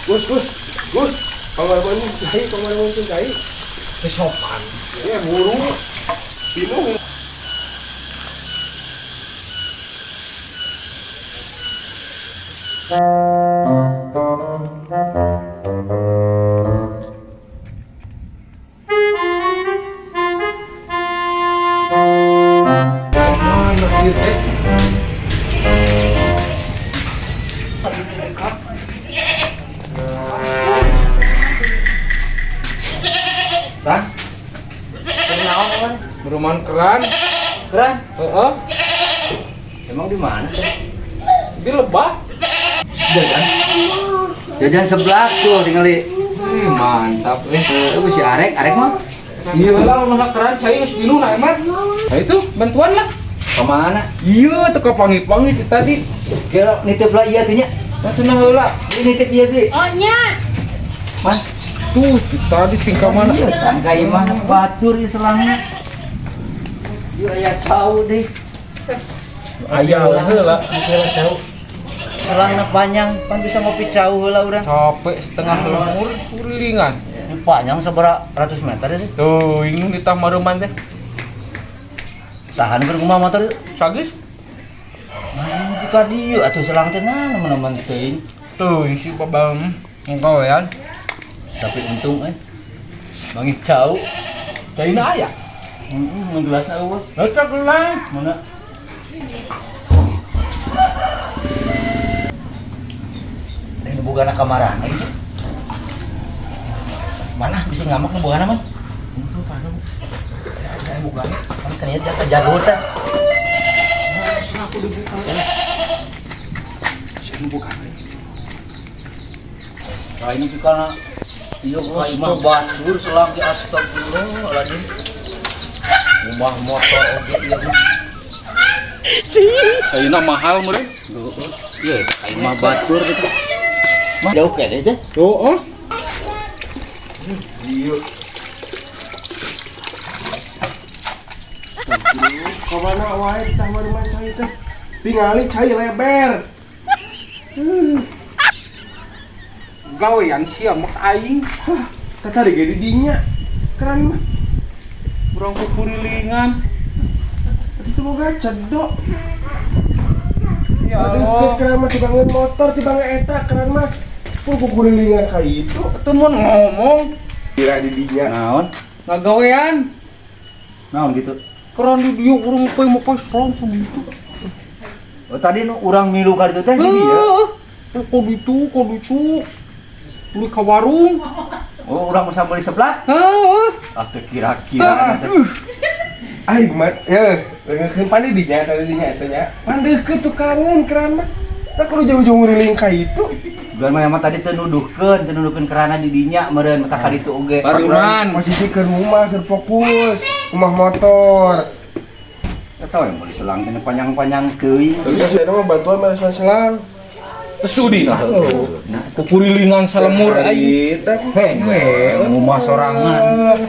Gus, Gus, Gus. Pangarman cai, pangarman cai. Teu sopan. Ya buru. Pinuh. Mana ieu teh? Tah? Kenaon kan? Berumahan keran. Keran? Heeh. Emang di mana teh? Di lebah. Jajan. Jajan sebelah tuh tinggali. Ih, mantap eh. Si arek, arek mah. Iya lah ulah keran cai geus pinuh na emang. Nah itu bantuan lah. Kemana? Iya, teu kapangi-pangi ti tadi. Kira nitip lah iya tuh nya. Nah, cenah heula. Ini nitip iya bi. Oh nya. Mas. Tuh, ti tadi tingkah mana? Tangga imah batur ieu selangna. Ieu aya cau deh. Aya heula. Heula cau. Selangna panjang, pan bisa ngopi cau heula urang. Capek setengah lemur kurilingan. Panjang sabaraha ratus meter itu. Tuh, ini ditah mareuman teh. Saha nu keur kumaha motor ieu? Sagis. Nah, jika dieu atuh selang teh nah nemen-nemen teuing. Tuh, si babam engkau ya. Tapi untung eh. Bangis cau. Caina aya. Heeh, mun gelasna eueuh. Eta gelas. Mana? Ini bogana kamarana gitu. Mana bisa ngamuk nu bogana man? Itu kanu. Ada bogana. Kan kan ieu jatuh jadul teh. Aku dibuka. Siapa bogana? Nah, ini karena iya ka imah batur selang di astagfirullahaladzim. Rumah motor oge ieu mah. Caina mahal meureun. Heeh. Ieu ka imah batur gitu. Mah jauh kene teh. Heeh. Iya. Kamana wae tah mareuman cai teh? Tingali cai leber. Gawean sia mah aing. Hah, tah tadi ge di dinya. Keran mah. Urang kukurilingan. Itu boga cedok. Ya Aduh, Allah. keran mah tibangeun motor, tibangeun eta keran mah. Pun kukurilingan ka itu. Atuh mun ngomong Kira di dinya. Naon? ngagawean. Naon gitu? Keran di dieu urang poe mau poe langsung gitu. Oh, tadi nu urang milu ka ditu teh di dieu. Heeh. Kok ditu, kok ditu. Beli ka warung. Oh, urang bisa beli sebelah? Heeh. Ah, teu kira-kira teh. Aing mah ya, leungeun pan di dinya tadi dinya eta nya. Pan deukeut tukangeun keran mah. Nah kudu jauh-jauh nguriling ka itu. Bukan mah emang tadi teu nuduhkeun kerana di dinya meureun mata ka ditu oge. Baruman. Posisi keur rumah, keur fokus, rumah motor. Teu tahu yang beli selang teh panjang-panjang teuing. Terus saya mah bantuan beresan selang. Sudi. Nah, Kukurilingan salemur aing. Eta heh, rumah sorangan.